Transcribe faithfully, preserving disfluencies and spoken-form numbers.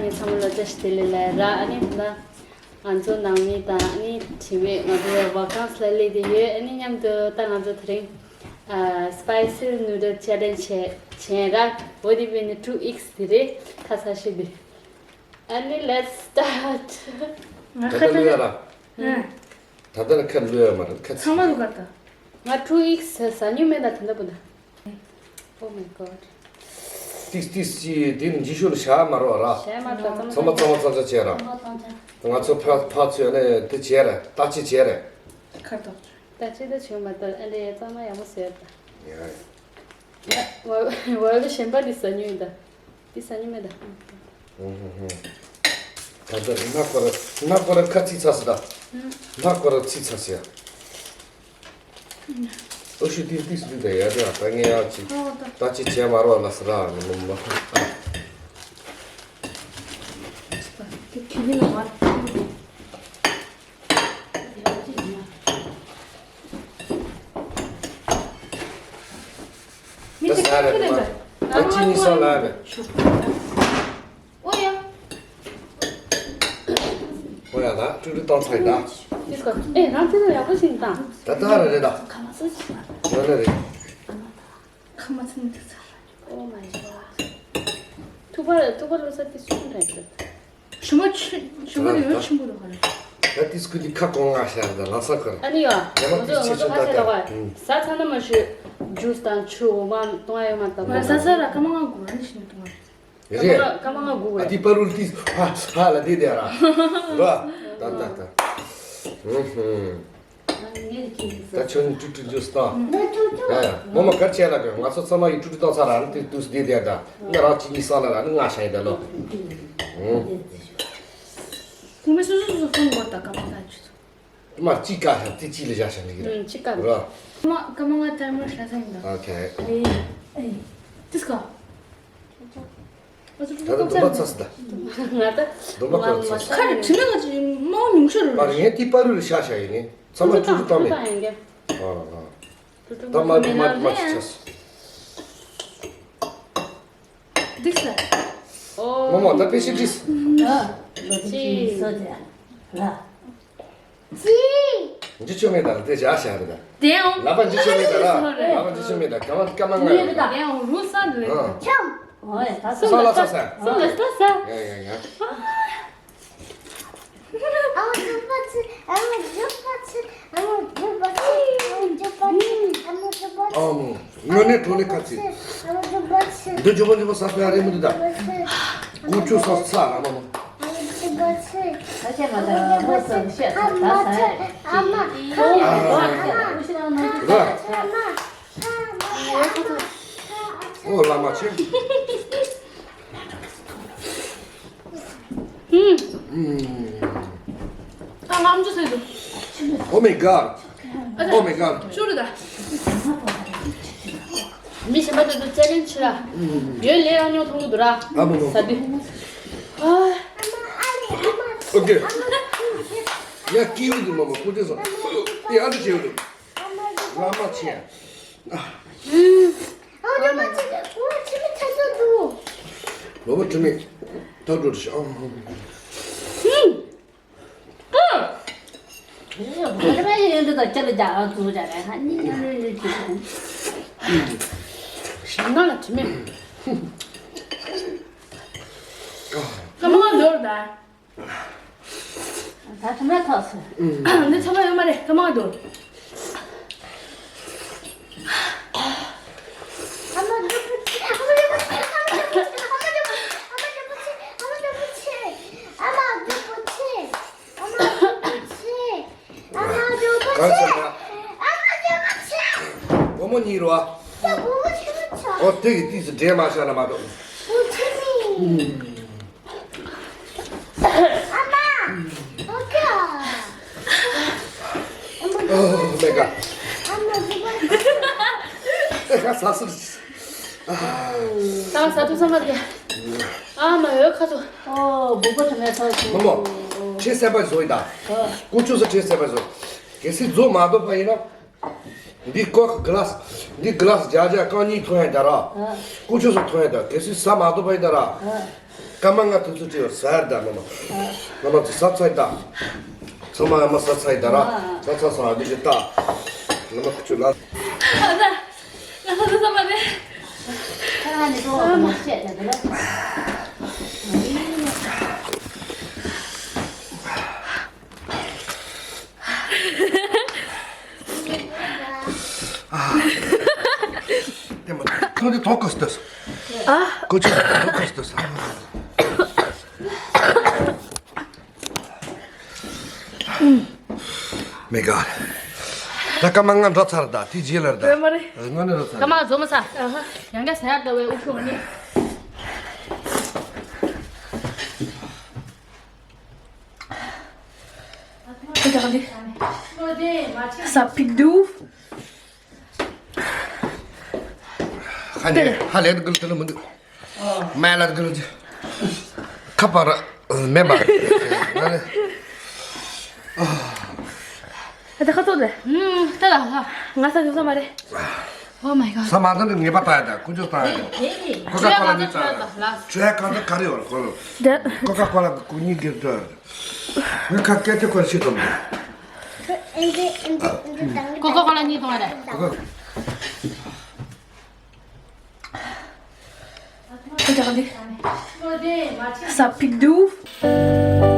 ནི་ཚང་མ་ལ་བཀྲ་ཤིས་བདེ་ལེགས་ལ་ར། ཨ་ནི་ད་ང་ཚོ་ནང་མི་དང་ཨ་ནི་དྲི་མེད་ང་ཚོ་ཝེལ་ཀམ་ལ་སླེབས་བསྡད་ཡོད། ཨ་ནི་མཉམ་དུ་ད་ང་ཚོ་དེ་རིང་ཨ་སི་པའི་སི་ནུ་ཌལ་ཆེ་ལེན་ཇི་བྱས་བྱས་ར། འོ་དེ་བས་ནི་ཊུ་ཨེག་སི་དེ་རེད། ད་ས་ཤི་དེ། ཨ་ནི་let's start། ང་ད་ལྟ་ལུས་ཡ་ར། ཨ། ད་ལྟ་ལ་ཁ་ལུས་ཡ་མ་རེད། ཁ་ཚང་མ་ལུས་ག་ད། ང་ཊུ་ཨེག་སི་ཟ་མྱོང་མེད་ད་ད་ལྟ་བུ་ད། Oh my god། ཏིས་ཏིས་ཅི་དེ་ནི་འཇིགས་ཤོར་བྱ་མ་རོགས་ར། བྱས་མ་ད་ཚང་མ་ཚང་མ་ཚང་ཚང་བྱས་ར། ང་ཚོ་ཕ་ཕ་ཚོས་ནི་དེ་བྱས་ར། ད་ཅི་བྱས་ར། ཁ་ཐོག་ད་ཅི་ད་བྱུང་མ་ད་ཨ་འདྲེ་ཚང་མ་ཡག་པོ་ཟེར་ད། ཡ་ཡ། ཝ་ཝ་གཞན་པ་དེ་ཟ་མྱོང་ཡིན་ད། དེ་ཟ་མྱོང་མེད་ད། ཧུ་ཧུ་ཧུ། ད་ལྟ་སྣ་སྐོར་སྣ་སྐོར་ཁ་ཚིག་ཚ་སི་ད། སྣ་སྐོར་ཚིག་ཚ་སི་ཡ། ཨོ་ཤི་ཏིས་ཏིས་ཏིས་ད་ཡ་ད་ད་ངས་ཡ་ཅི་ད་ཅི་བྱས་མ་རོགས་ལ་སི་ར་ནི་མོ་མོ། དེ་ཁྱི་གི་ནང་ང་། མི་དེ་ཁྱི་གི་ནང་ད་ཅི་ནི་སོང་ལ་རེད། ཨོ་ཡ། ཨོ་ཡ་ད་ཀྲུ་ཀྲུ་བཏང་ཚར་ཡིན་ད། དེ་སྐོར་ཨེ་རང་དེ་ཚོ་ཡག་པོ་ཞིག་བཏང་། ད་ད་རེད་རེད་ད། ཁ་མ་ཚང་ཞིག་ཡོད་ན་རེད། ཁ་མ་ཚང་དེ་ཚོ། Oh my god། ཐུག་པ་ཐུག་པ་ལོ་ས་དེ་སུ་རེད། ཞུ་མ་ཆུ་ཞུ་མ་ཡོད་ཆུ་མོ་རུ་ཧ་རེད། ད་ཏིས་ཀུ་ཏི་ཁ་གོང་ང་ཤར་ད་ལ་ས་ཁར། ཨ་ནི་ཡ། ཡ་མ་ང་ཚོ་ཏིས་ཆེ་ང་ཚོ་ཆུ་ཁ་ད་ཤས་ད་ལ་བ། ཟ་ཚ་ན་མ་ཞུ། ཇུས་དང་ཆུ་འོ་མ་གཏོང་ཡ་ཡོད་མ་ད་ང་ཟ་ས་ར་ཀ་མ་ང་གུ་ར་ནི་ཤི་མི་གཏོང་བ། རེད། ཀ་མ་ང་གུ་ར། ཨ་ཏི་པ་རུལ་ཏིས་ཧ་ཧ་ལ་དེ་དེ་ར། ར། ད་ད་ད། ཧུམ་ཧུམ། ད་ཁྱོད་ནི་ཀྲུ་ཀྲུ་ཇུས་བཏང་། ཡ་ཡ། མོ་མ་གར་བྱས་ལ་གི་ང་ཚོ་ཚང་མ་ཡི་ཀྲུ་ཀྲུ་བཏང་ཚར་ར་ནི་དེ་དུས་སུ་བསྡད་བསྡད་ད། ང་རང་གཅིག་གཉིས་ས་ལ་ར་ནི་ང་ཤ་ཡི་ད་ལོ། ཧུམ། ཁོང་མི་སོ་སོ་སོ་སོ་ངོ་ད་ཀ་མ་ད་ཆུ་ཚོ། མ་གཅིག་ཀ་ཤ་དེ་གཅིག་ལ་བཞག་ཤ་ནི་གི་ར། ཨུམ་གཅིག་ཀ་ར། ཀ་མ་ཀ་མ་ང་ཏྲ་མོ་ཤ་ས་ཡིན་ད། ཨོ་ཁེ། ཨེ། ཨེ། དིས་ཀ་ད་ལྟ་སྡོམ་པ་ཚ་སི་ད། ང་ད་སྡོམ་པ་ཁོ་ཚ་སི། ཁ་རེ་དྲི་མེད་ང་ཅི་མའོ་ཉུང་ཤོར་རེད། པར་ངས་ཏི་པ་རུ་ལ་ཤ་ཤ་ཡིན་ནི་ཚང་མ་ཀྲུ་ཀྲུ་བཏང་མེད། ཨ་ཨ། ད་མ་མ་མ་ཅི་ཚ་སི། འགྲིག་སོང་། མོ་མོ་ད་པེ་ཤི་ཏིས། ཅི། འཇི་ཆོ་མེད་ད་ལ་དེ་བྱ་བྱ་རེད་ད། དེའང་། ལ་པ་འཇི་ཆོ་མེད་ད་ར། ལ་པ་འཇི་ཆོ་མེད་ད་ཀ་མ་ཀ་མ་ང་ཡོད་ད། དེའང་རུ་ས་ལེ། ཨ། ཨོ་ཡ་ད་ས་ལ་ས་ས། ས་ལ་ས་ས། ཡ་ཡ་ཡ། ཨ་མོ། དངོས་གནས་གྲོ་ནས་ཁ་ཚིག་འདི་ཇོ་བོ་ཇོ་བོ་ས་ཕ་རེ་མི་འདུག་ད། ཀུ་ཅོ་ས་ཚ་ལ་མ་མོ། ད་ཁྱེད་མ་ད་མོ་ས་བཤད་ད་ས་ཡ། ར། ཨོ་བླ་མ་ཆེ། ཨ་ང་ཨམ་ཅོག་ཟེར་འདུག Oh my god. Oh my god. ཤུ་རུ་ད། མི་གཞན་པ་དེ་ཚོ་ཅེ་ལེན་ཇི་ར། ཡོད་ལས་ཨ་ཉོ་མཐོང་གི་འདུག་ར། ཨ་མོ་མོ། ཟ་དུས། ཨ། ཨོ་ཀེ། ཡ་ཀི་ཡུ་དུ་མ་མོ་ཀུ་ཏི་སོ། ཡ་ཨ་དུ་ཅེ་ཡུ་དུ། བླ་མ་ཆེ། ཨ། ཨ་ལོ་མ་ཆེ། ཨ་ཁྲི་མི་ཐ་ཚོ་འདུག་ལོ་མ་ཁྲི་མི་ཐ་འགྲོ་ཤག་ཨ། ང་ལ་དྲི་མེད། ཀ་མ་འདོར་ད། ད་ཁྲིམས་ར་ཐག་སོང་། འདི་ཚང་མ་ཡོད་མ་རེད། ཀ་མ་འདོར། གང་ཟེར་ན། བུ་མོ་གཉིས་རེད་བ། ཨོ་དེ་གི་དུས་སུ་འདྲེས་མ་བྱ་ན་མ་གཏོགས། ཨོ་མེ་ག་ཨེ་ཁ་ས་སུར། ད་ས་ཐུ་ས་མ་རྒྱ། ཨ་མ་ཡོད་ཁ་ཐུ། ཨོ་སྦུག་པ་དུ་མའི་ཚོགས་ཀྱི། མོ་མོ། ཁྲེ་སེ་པ་བཟོ་ཡི་ད། ཀུ་ཅོ་སུ་ཁྲེ་སེ་པ་བཟོ། གལ་སྲིད་བཟོ་མ་ཐུབ་པ་ཡིན་ན། འདི་ཀོ་ཀི་གི་ལ་སི། འདི་གི་ལ་སི་བརྒྱ་བརྒྱ་རྐང་གཉིས་ཐོན་ཡ་ད་ར། ཀུ་ཅོ་སུ་ཐོན་ཡ་ད། གལ་སྲིད་ཟ་མ་ཐུབ་པ་ཡིན་ད་ར། སྐར་མ་ལྔ་ཐུག་ཚོད་ཅིག་ཡོད་ཟེར་ད་མ་མ། མ་མ་ཚོ་ས་ཚ་ཡི་ད། ཚང་མ་ཡ་མ་ས་ཚ་ཡི་ད་ར། ས་ཚ་ས་འདི་གི་ད། མ་མ་ཁུ་ཆུ་ལ། ཁོང་དེ་ཐོག་གི་སྟོད། ཨ། ཁོ་ཆུ་ཐོག་གི་སྟོད། མེ་ག་ད་སྐར་མ་ལྔ་འགྲོ་ཚར་ད་དེ་རྗེས་ལ་ད། རེད་མ་རེད། ང་ནི་རོ་ཚར། སྐར་མ་བཟོ་མ་ས། ཡང་བསྐྱར་ཟ་ཡག་ད་བའི་དབུགས་ཤོག་ནི། ས་ཕིག་དུ། ཧ་ནི་ཧ་ལས་དགུལ་དུ་ལ་མི་འདུག་མ་ལ་དགུལ་ཅི། ཁ་པར་མེད་པ། ཨ་ད་ཁ་ཐོག་ལས། ཨུམ་ད་ལ་ཧ། ང་ས་དུ་ས་མ་རེད། Oh my god. ས་མ་ཐོན་ཏེ་ངེས་པ་ལྟ་ཡ་ད་ཀུ་ཅོ་ལྟ་ཡ་ད། ཀོ་ཀ་ཀོ་ལ་ནི་ཙ་ཡ་ད། ཇོ་ཡ་གང་ད་ག་རེ་ཡོད་ལ་ཀོ་ལ། ཀོ་ཀ་ཀོ་ལ་གི་ཀུ་ཉིད་གིར་འགྲོ་ཡ་ད། ངས་ཁ་སྐད་ཆ་ཁོ་ལ་ཤེས་ཐུབ་མེད། ཀོ་ཀ་ཀོ་ལ་གཉིས་གཏོང་ཡ་ད། ཀོ་ཀ། ས་ཕིག་དུ།